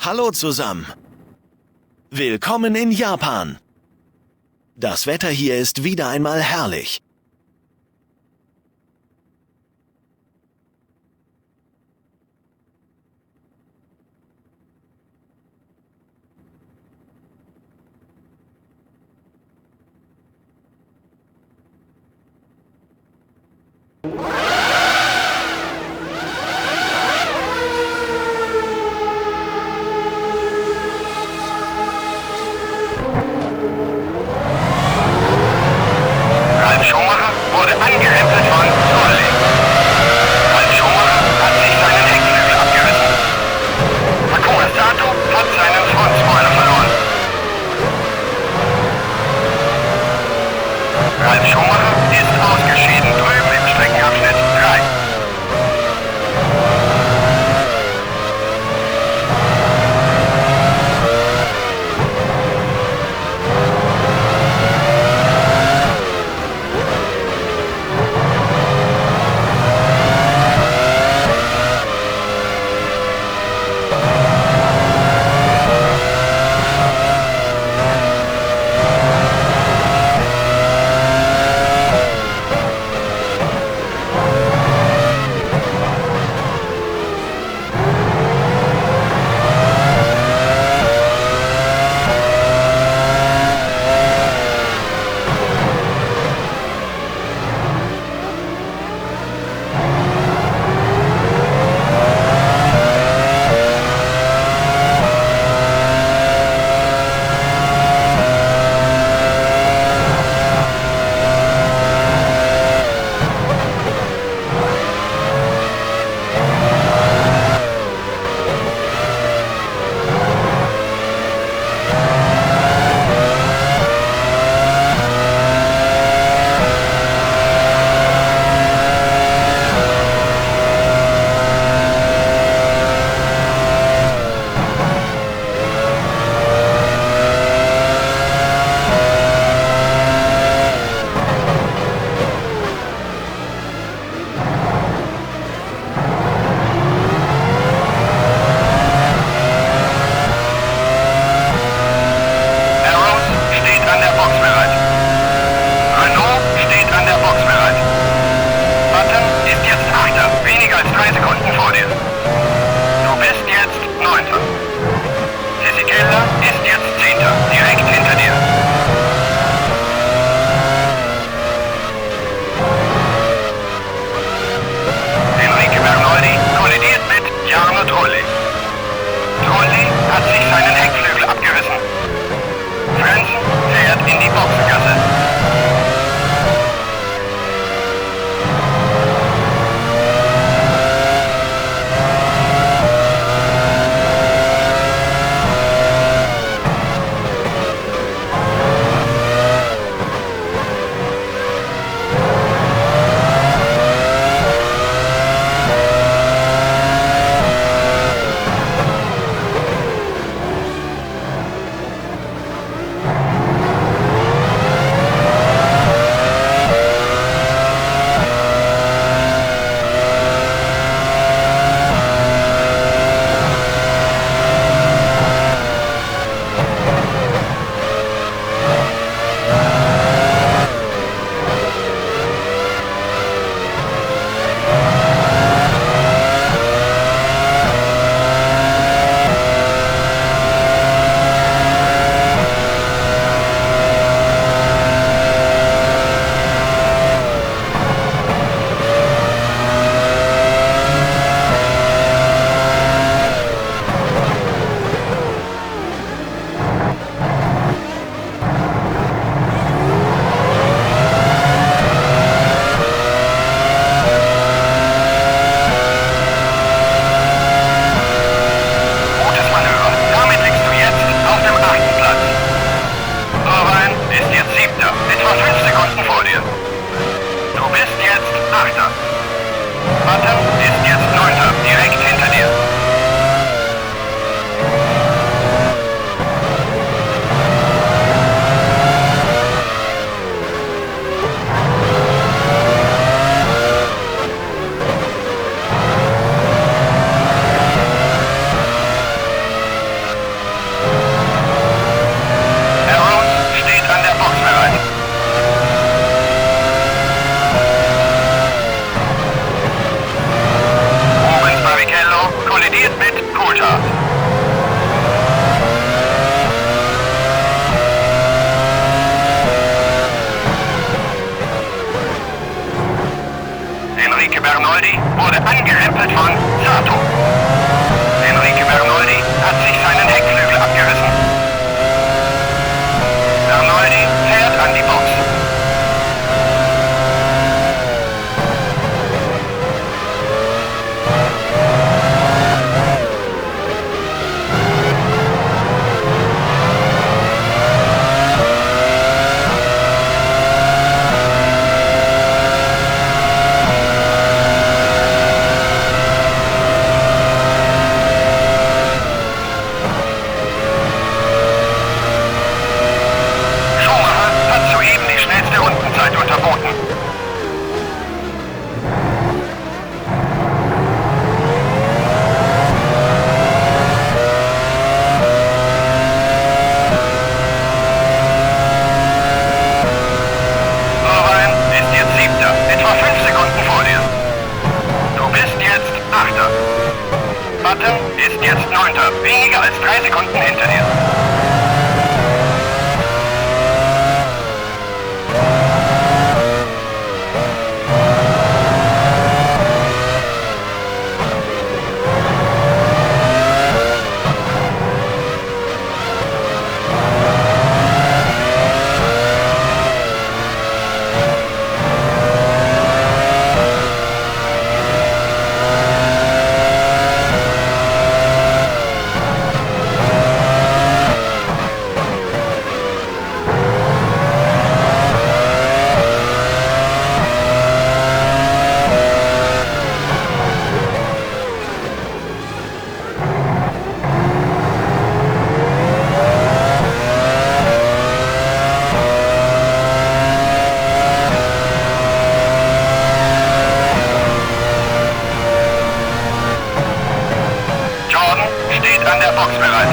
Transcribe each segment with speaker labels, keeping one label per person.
Speaker 1: Hallo zusammen. Willkommen in Japan. Das Wetter hier ist wieder einmal herrlich.
Speaker 2: Bleib schon.
Speaker 1: Coulthard. Enrique Bernoldi wurde angerempelt von Sato. Enrique Bernoldi hat sich seinen Heckflügel abgerissen. Bernoldi fährt an die Box. Schumacher hat soeben die schnellste Rundenzeit unterboten. Irvine ist jetzt Siebter, etwa 5 Sekunden vor dir. Du bist jetzt Achter. Button ist jetzt Neunter, weniger als 3 Sekunden hinter dir. Jordan steht an der Box bereit.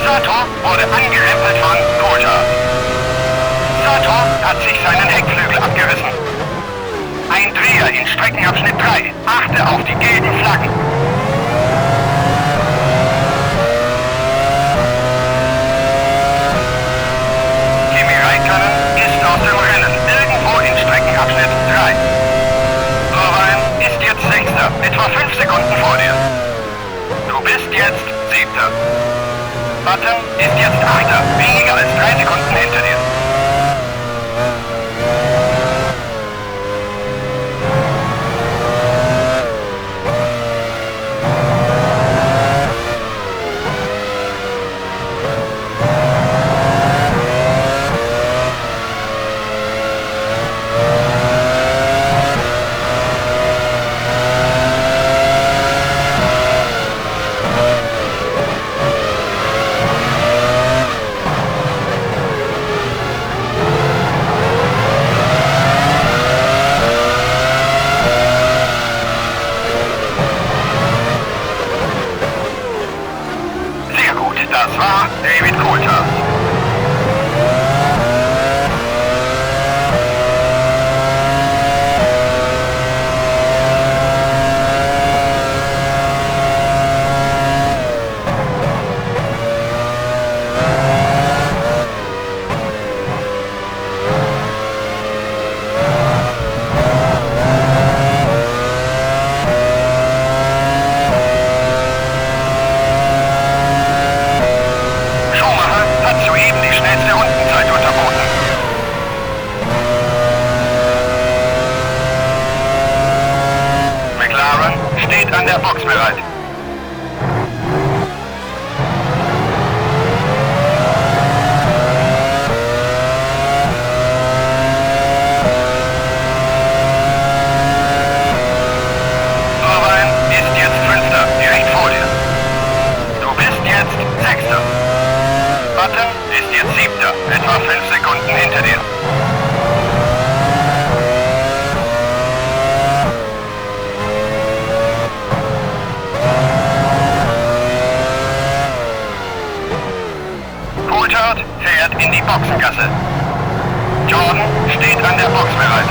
Speaker 1: Sato wurde angerempelt von Coulthard. Sato hat sich seinen Heckflügel abgerissen. Ein Dreher in Streckenabschnitt 3. Achte auf die gelben Flaggen. Kimi Räikkönen ist aus dem Rennen. Irgendwo in Streckenabschnitt 3. Irvine ist jetzt Sechster, etwa 5 Sekunden vor dir. Du bist jetzt Siebter. Button ist jetzt Achter, weniger als 3 Sekunden hinter dir. Sehr gut, das war David Coulthard. Schumacher hat soeben die schnellste Rundenzeit unterboten. McLaren steht an der Box bereit. Irvine ist jetzt Fünfter, direkt vor dir. Du bist jetzt Sechster. Button ist jetzt Siebter, etwa 5 Sekunden hinter dir. Boxengasse. Jordan steht an der Box bereit.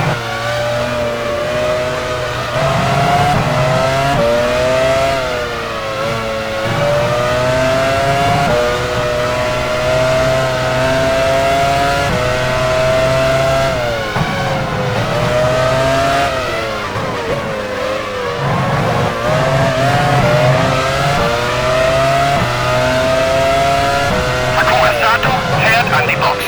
Speaker 1: Takuma Sato fährt an die Box.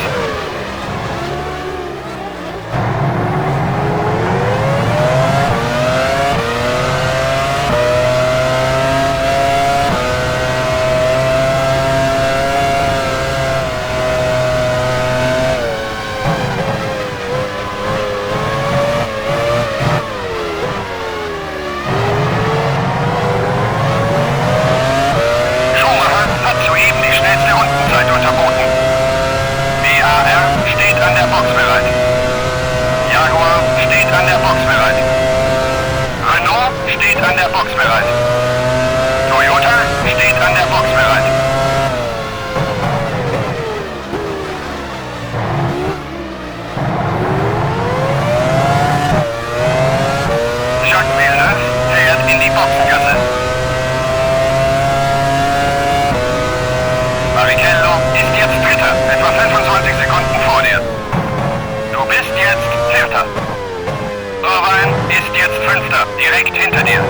Speaker 1: Schumacher hat soeben die schnellste Rundenzeit unterboten. BAR steht an der Box bereit. Jaguar steht an der Box bereit. Renault steht an der Box bereit. Toyota steht an der Box bereit. Jacques Villeneuve fährt in die Boxengasse. Barrichello ist jetzt Dritter, etwa 25 Sekunden vor dir. Du bist jetzt Vierter. Irvine ist jetzt Fünfter, direkt hinter dir.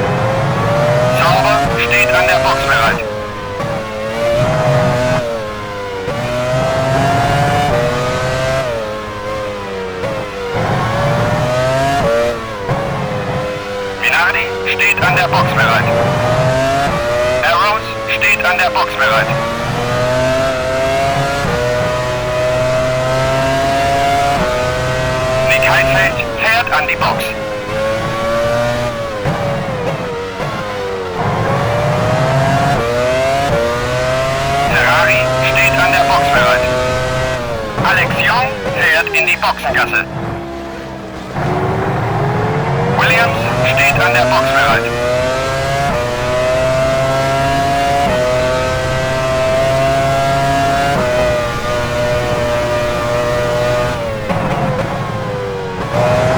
Speaker 1: Sauber steht an der Box bereit. Minardi steht an der Box bereit. Arrows steht an der Box bereit. Nick Heidfeld fährt an die Box. Ferrari steht an der Box bereit. Alex Young fährt in die Boxengasse. Williams steht an der Box bereit.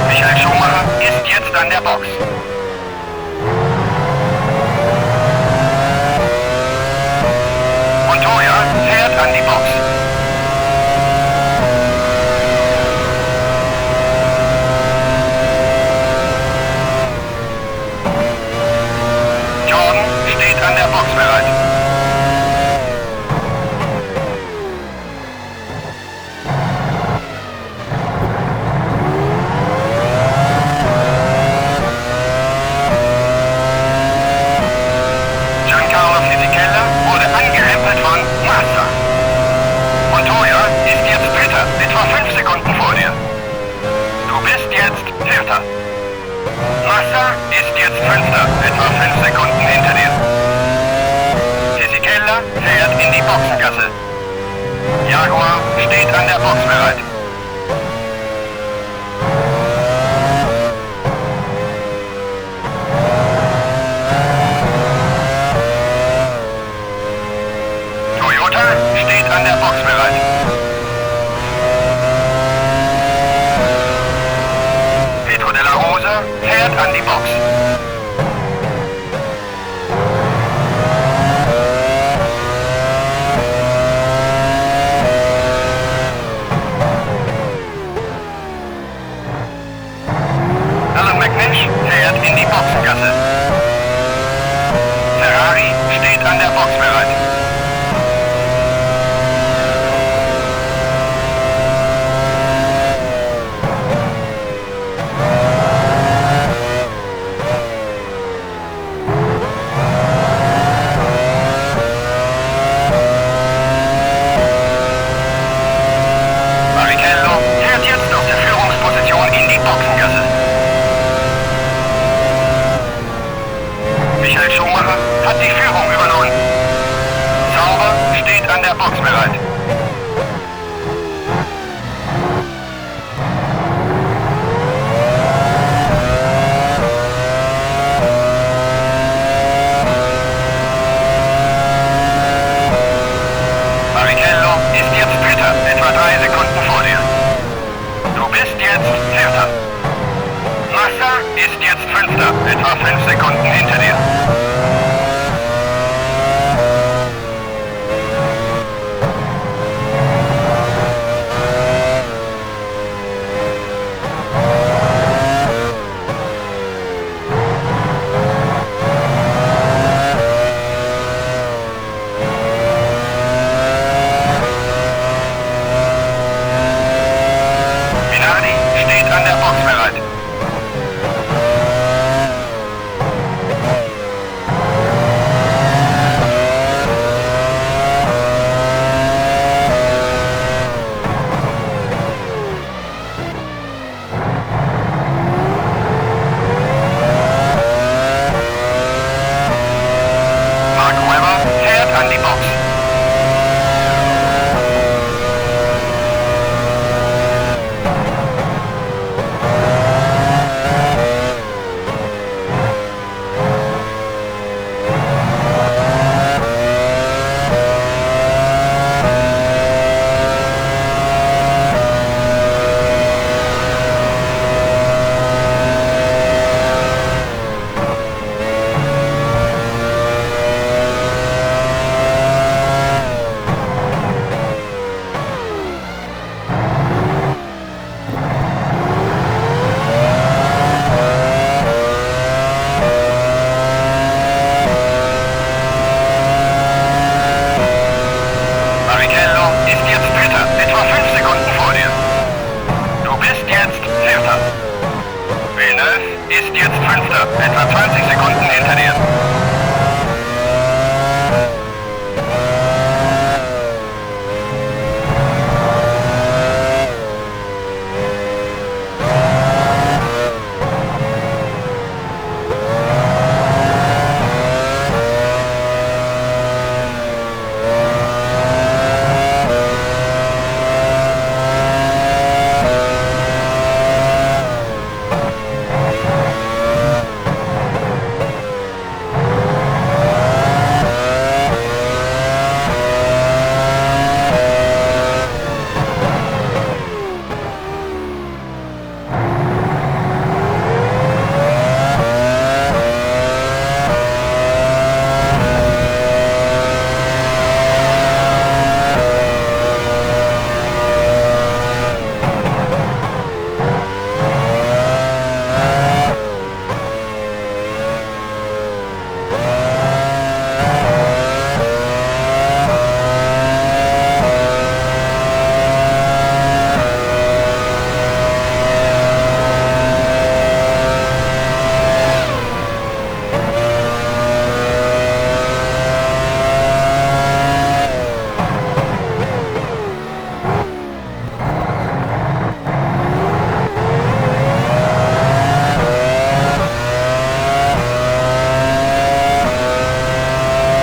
Speaker 1: Michael Schumacher ist jetzt an der Box. Montoya fährt an die Box. Jordan steht an der Box bereit. Giancarlo Fisichella wurde angerempelt von Massa. Montoya ist jetzt Dritter, etwa 5 Sekunden vor dir. Du bist jetzt Vierter. Massa ist jetzt Fünfter, etwa 5 Sekunden hinter dir. Fisichella fährt in die Boxengasse. Jaguar steht an der Box bereit. Toyota steht an der Box bereit. Pedro de la Rosa fährt an die Box. Alan McNish fährt in die Boxengasse. Ferrari steht an der Box bereit. Barrichello fährt jetzt aus der Führungsposition in die Boxengasse. Michael Schumacher hat die Führung übernommen. Sauber steht an der Box bereit. Barrichello ist jetzt Dritter, etwa 3 Sekunden etwa 5 Sekunden hinter dir. Minardi steht an der Box bereit. Mark Webber fährt an die Box. Barrichello ist jetzt Dritter, etwa 5 Sekunden vor dir. Du bist jetzt Vierter. Villeneuve ist jetzt Fünfter, etwa 20 Sekunden hinter dir.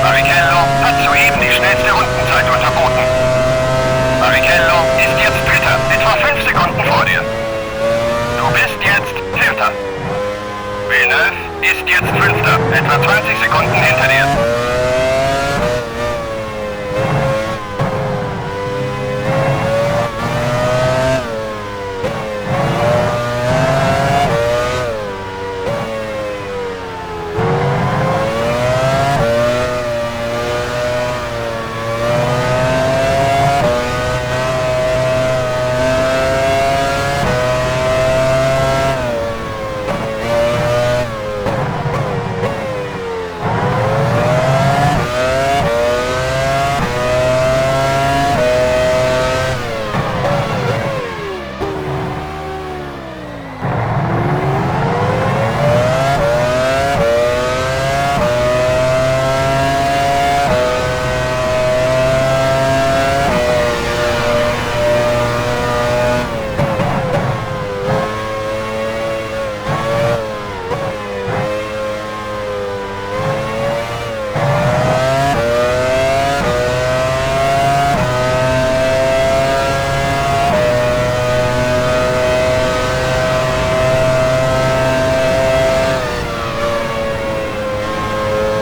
Speaker 1: Barrichello hat soeben die schnellste Rundenzeit unterboten. Barrichello ist jetzt Dritter, etwa 5 Sekunden vor dir. Du bist jetzt Vierter. Villeneuve ist jetzt Fünfter, etwa 20 Sekunden hinter dir.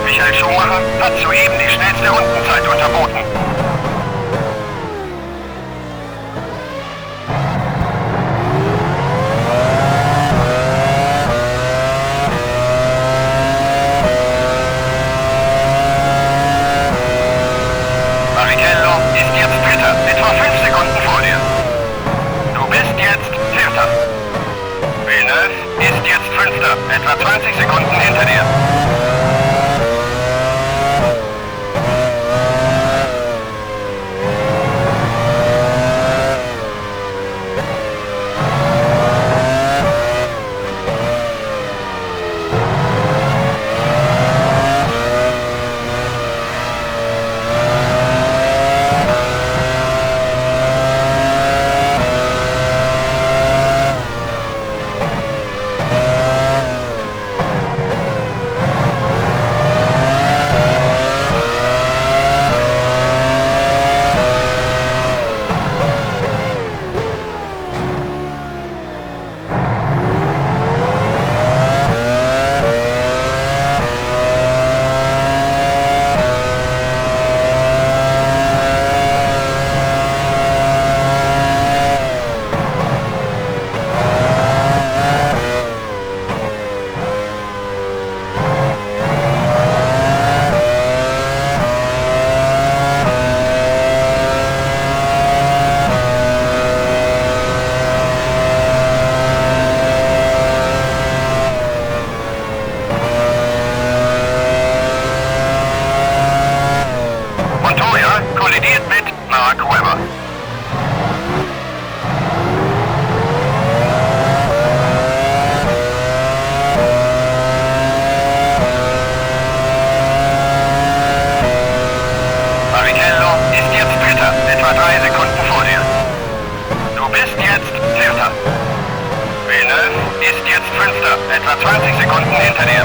Speaker 1: Michael Schumacher hat soeben die schnellste Rundenzeit unterboten. Fünfter, etwa 20 Sekunden hinter dir. Montoya kollidiert mit Mark Webber. Barrichello ist jetzt Dritter, etwa 3 Sekunden vor dir. Du bist jetzt Vierter. Villeneuve ist jetzt Fünfter, etwa 20 Sekunden hinter dir.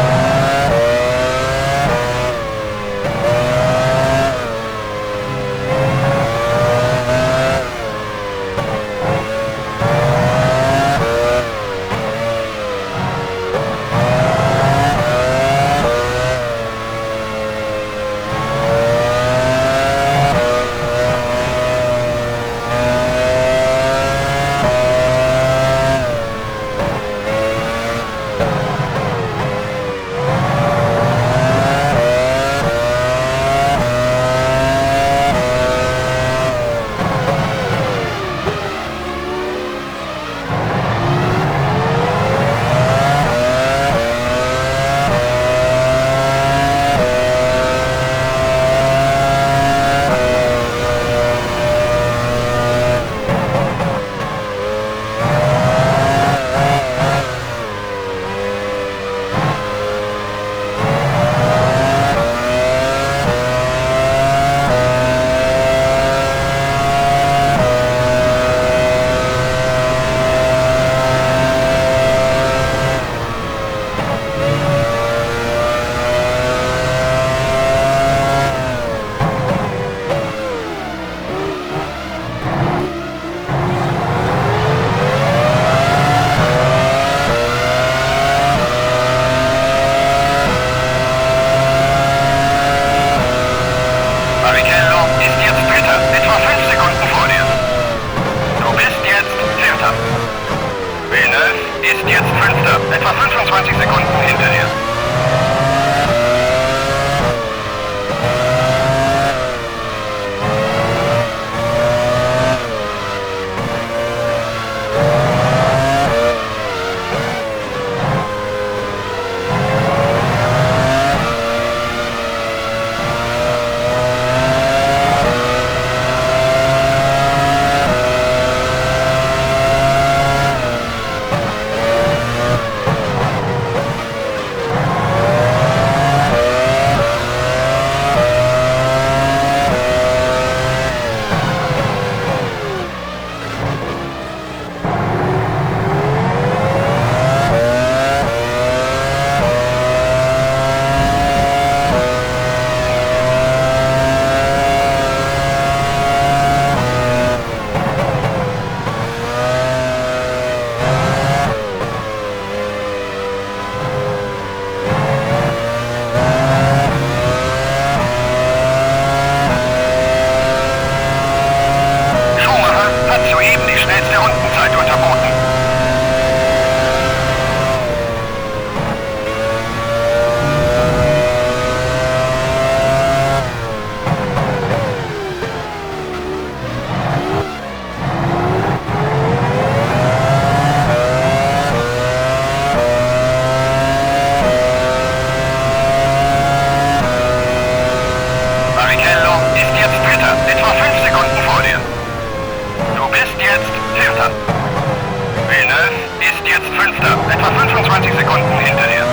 Speaker 1: Barrichello ist jetzt Dritter, etwa 5 Sekunden vor dir. Du bist jetzt Vierter. Villeneuve ist jetzt Fünfter, etwa 25 Sekunden hinter dir. 25 Sekunden hinter dir.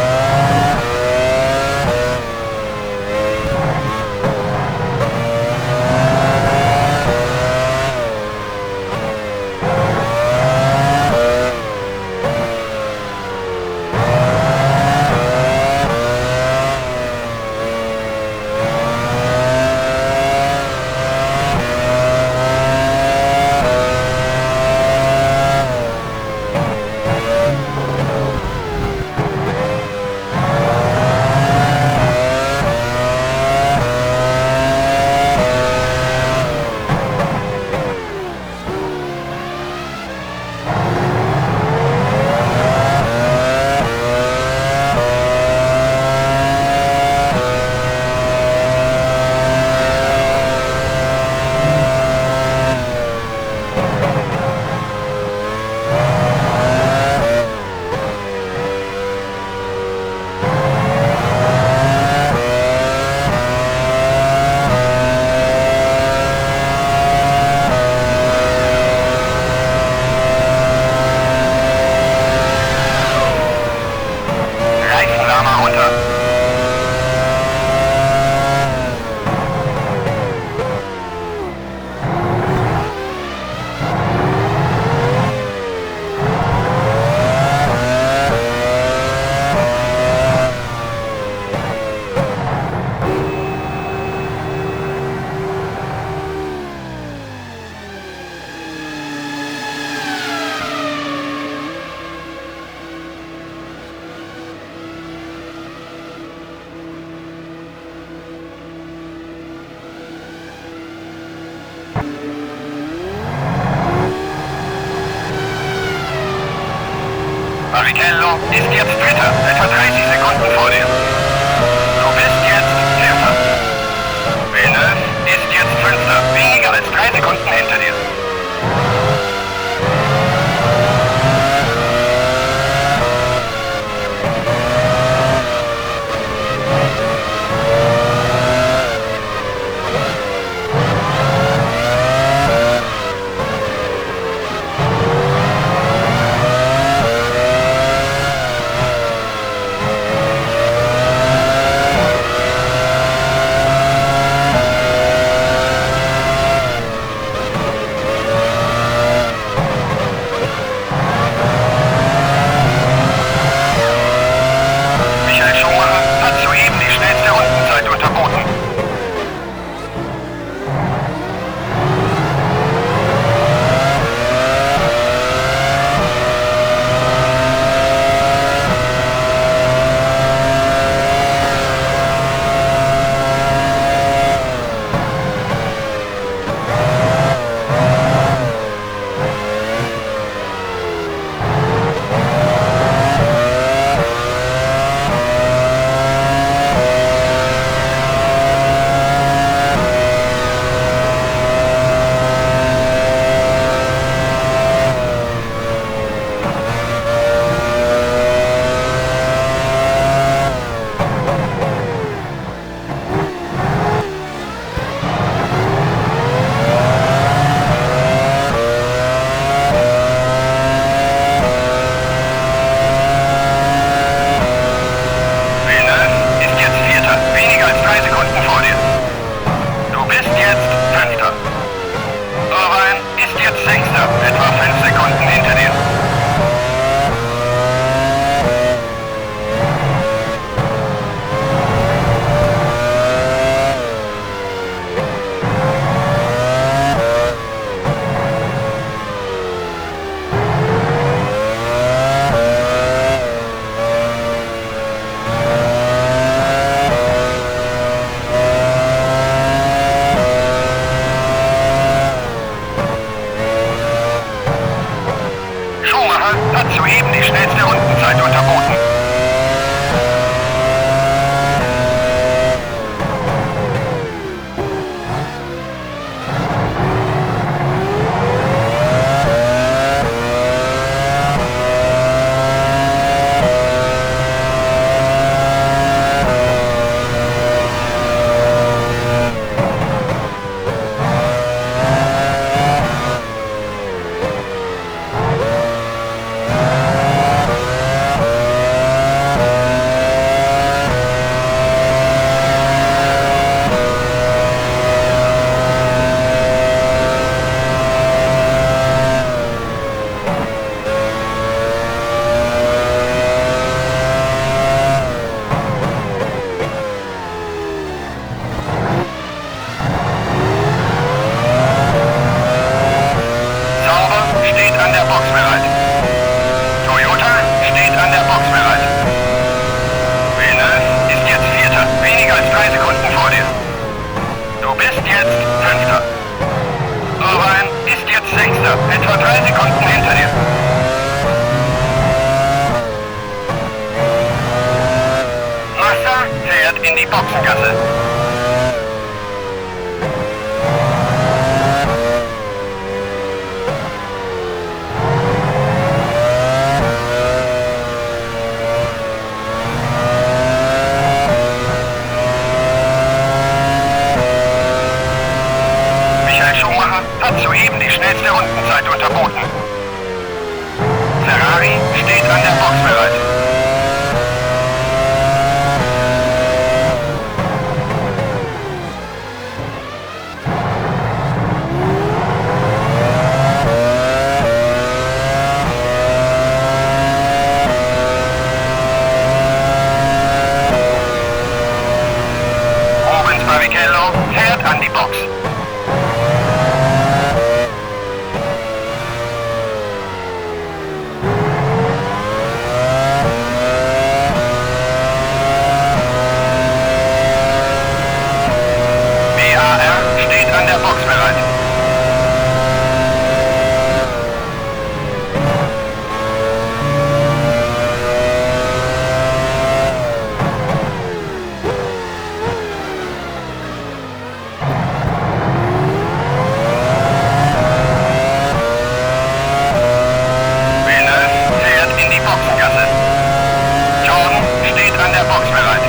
Speaker 1: Reifenwärmer runter. Barrichello ist jetzt Dritter, etwa 30 Sekunden vor dir. Du bist jetzt Vierter. Villeneuve ist jetzt Fünfter, weniger als 3 Sekunden hinter dir. Boxengasse. Michael Schumacher hat soeben die schnellste Rundenzeit unterboten. Ferrari steht an der Box bereit. Rubens Barrichello fährt an die Box. BAR steht an der Box bereit. Villeneuve fährt in die Boxengasse. Jordan steht an der Box bereit.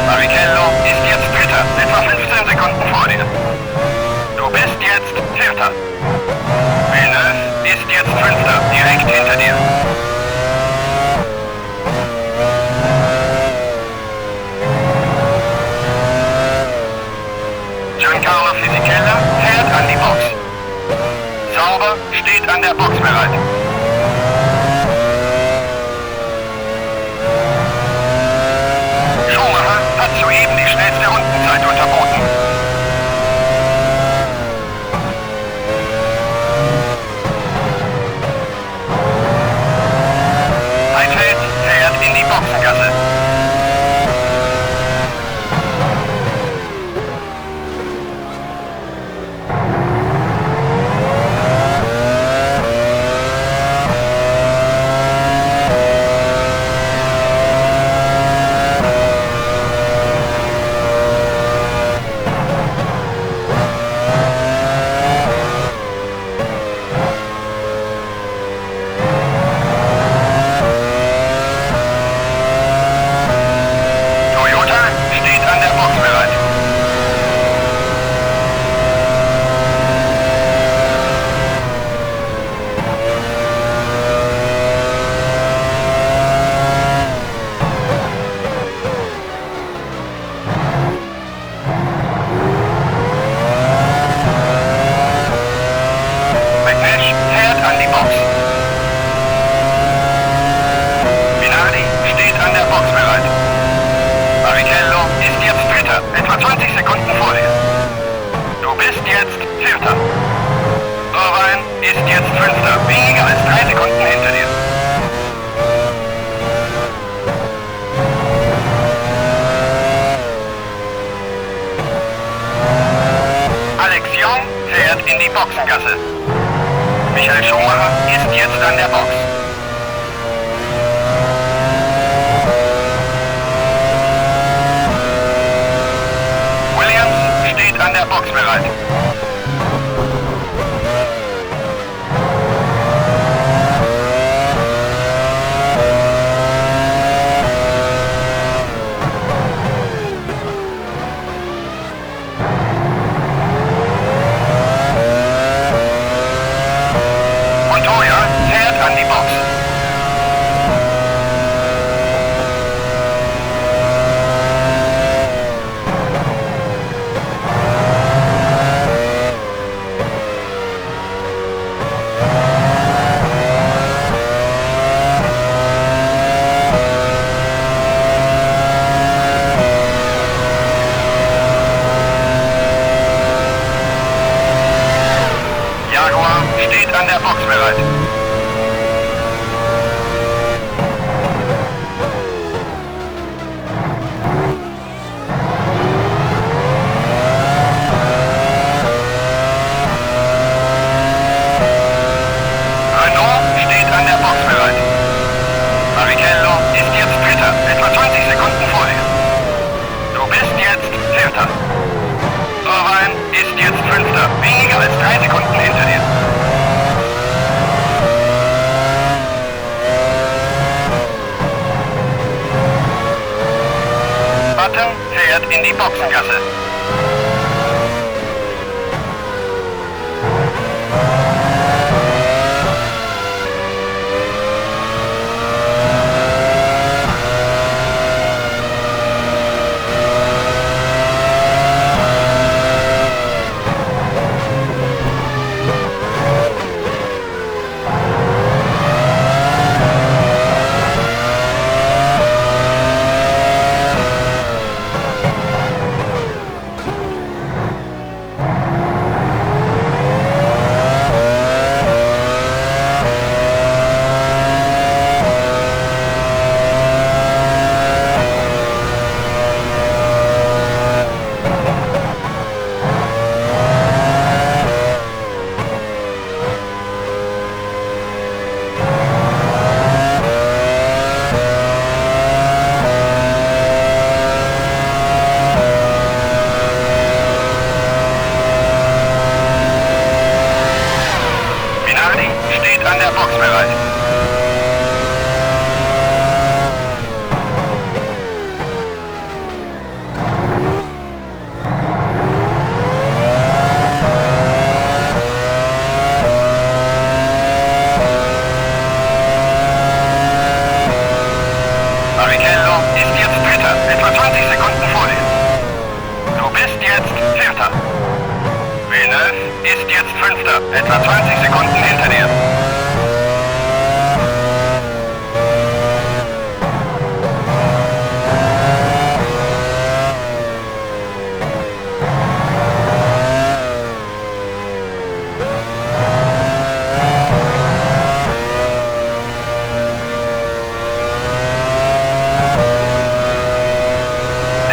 Speaker 1: Barrichello ist jetzt Dritter, etwa 15 Sekunden vor dir. Du bist jetzt Vierter. Villeneuve ist jetzt Fünfter, direkt hinter dir. Giancarlo Fisichella fährt an die Box. Sauber steht an der Box bereit. Schumacher hat soeben die schnellste Rundenzeit unterboten. Heidfeld fährt in die Boxengasse. Toyota steht an der Box bereit. McNash fährt an die Box. Minardi steht an der Box bereit. Barrichello ist jetzt Dritter, etwa 20 Sekunden vor dir. Du bist jetzt Vierter. Irvine ist jetzt Fünfter, weniger als 3 Sekunden hinter dir. Alex Young fährt in die Boxengasse. Michael Schumacher ist jetzt an der Box. Williams steht an der Box bereit. Montoya fährt an die Box. Jaguar steht an der Box bereit. Renault steht an der Box bereit. Barrichello ist jetzt Dritter, etwa 20 Sekunden vor dir. Du bist jetzt die Boxengasse. Minardi steht an der Box bereit. Barrichello ist jetzt Dritter, etwa 20 Sekunden vor dir. Du bist jetzt Vierter. Villeneuve ist jetzt Fünfter, etwa 20 Sekunden hinter dir.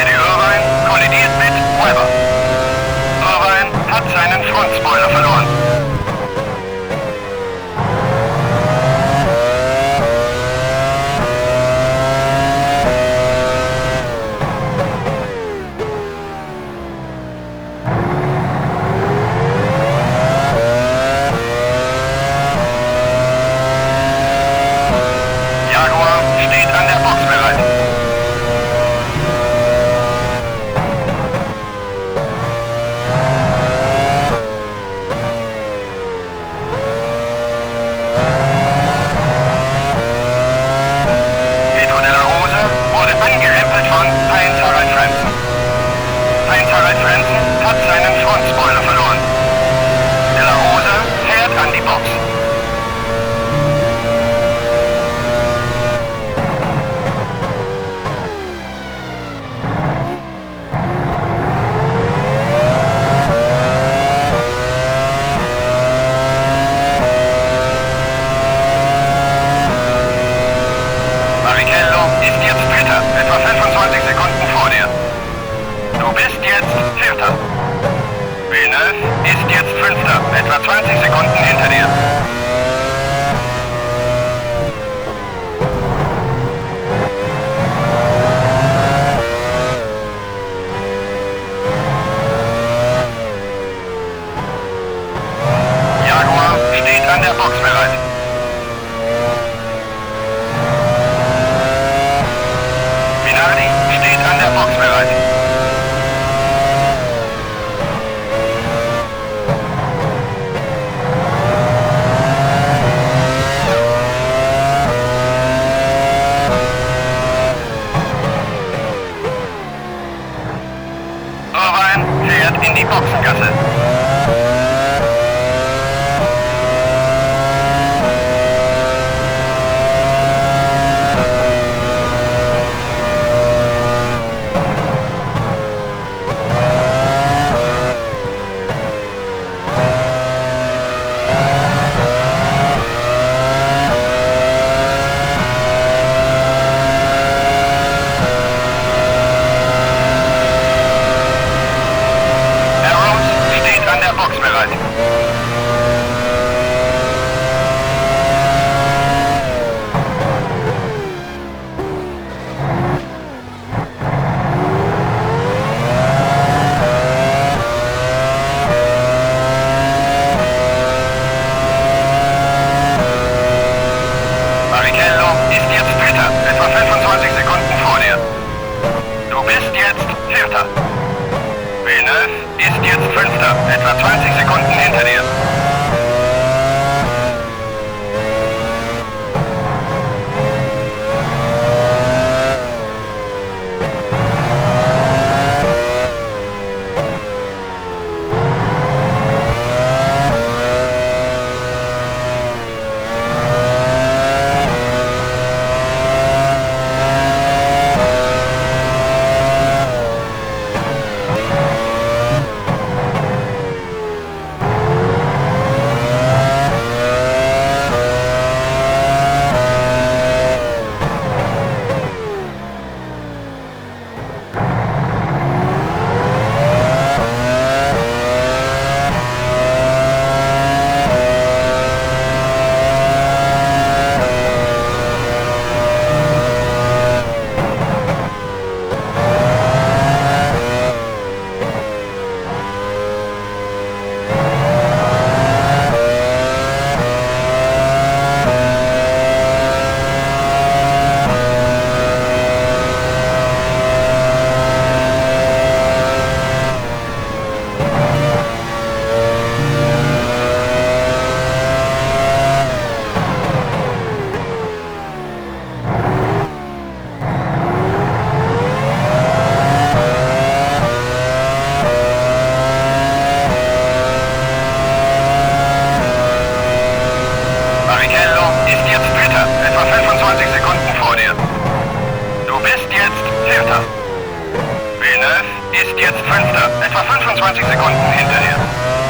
Speaker 1: Eddie Irvine kollidiert mit Webber. Irvine hat seinen Frontspoiler verloren. Jaguar steht an der Box bereit. Pedro de la Rosa wurde angerempelt von Heinz-Harald Frentzen. Heinz-Harald Frentzen hat seinen Frontspoiler verloren. De la Rosa fährt an die Box. Barrichello ist jetzt Dritter, etwa 25 Sekunden vor dir. Du bist jetzt Vierter. Villeneuve ist jetzt Fünfter, etwa 20 Sekunden hinter dir. Jaguar steht an der Box bereit. Minardi steht an der Box bereit. Irvine fährt in die Boxengasse. Arrows steht an Fünfter, etwa 20 Sekunden hinter dir. Barrichello ist jetzt Dritter, etwa 25 Sekunden vor dir. Du bist jetzt Vierter. Villeneuve ist jetzt Fünfter, etwa 25 Sekunden hinter dir.